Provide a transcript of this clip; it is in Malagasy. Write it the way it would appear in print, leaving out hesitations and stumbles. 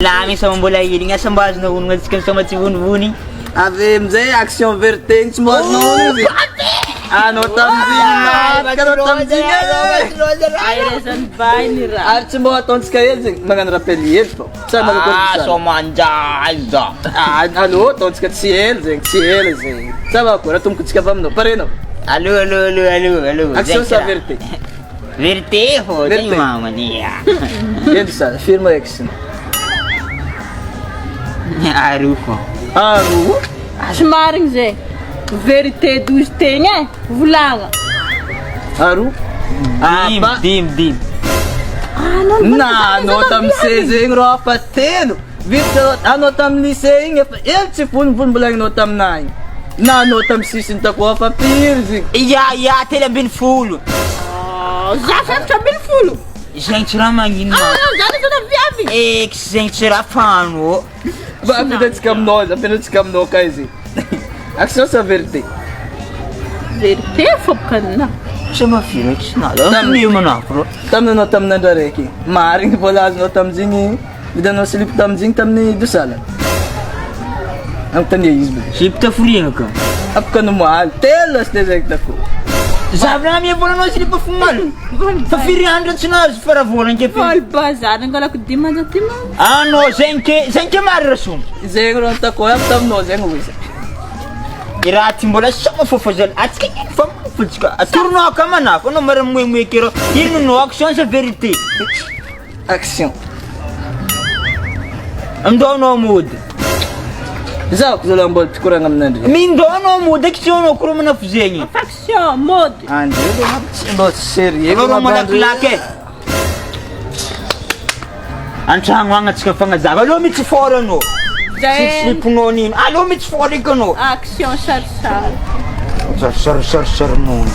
Lany sama mbola hely igny asa mba azonao honogna antsika ny sama tsy vonivony. Avy amizay action vérité igny tsy mba azonao honogna izy. Anao tamin'izigny maty anao tamin'izigny e. Aherezan'ny bainy raha. Ary tsy mba ataontsika hely zegny magnano rappel hely fô. Tsy manao Ah, so manjaza. Ah, allo ataontsika tsy hely zegny, tsy hely zegny. Ça va koa raha tombokontsika avy aminao. Parenao. Allo allo allo allo allo. Action sa vérité. Vérité fô, zegny Vérité. mamany. Endo sa firma ex. Aro fô. Aro. Tsy marigny zay. Vérité douze tegna e. Volagna. Aro. Dimy, Apa. dimy, dimy. Na anao tamin'ny lycée zegny rô fa telo. Vita anao tamin'ny lycée igny efa ela tsy vonivonimbolagnanao taminahy igny. Na anao tamin'ny sisiny takoa fa firy zegny. Ya, ya, 13. Za 14. Zegny tsy raha magnino. Ah, zany zany viavy. Ex zegny tsy raha fano. Mba ampianatsika aminao, ampianatsika aminao ka izy. Action sa vérité. Vérité fô bôka Sama firy ex na. Tamin'ny manafo rô. Tamin'ny anao tamin'ny andro araiky. Marigny vola azonao tamin'izigny, vidanao slip tamin'izigny tamin'ny dosala. Anontania izy be. Slip taforiagna ka. Afaka nomoaly, telo lasa tezaiky tako. Za avy namia volanao slip fomaly. Fa firy andro tsy nahazo fa raha vola nke firy. Vola bazary angalako 500 dimanjato. Anao zegny ke, zegny ke mary rasoma. Zegny rô tako avy taminao zegny hoy izy. I raha ty mbola sama fôfa zany. Atsika ino fa mafotsika. Atoronao ka manafo anao mara moemoeky rô. Ino no action sa vérité? Action. Andao anao mody. Zaho ko zalahy mbola pikoragna aminandre. Mindao anao mody eky tsy anao koro manafo zegny. Action mode. Andre aloha tsy mbô sérieux. Anao rô malakilaky e. Antragno agny atsika fagnazava. Aleo mitsy fort anao. Zay. Slipinao nino. Aleo mitsy fort eky anao. Action sarisary. Sary sary sary sary nono.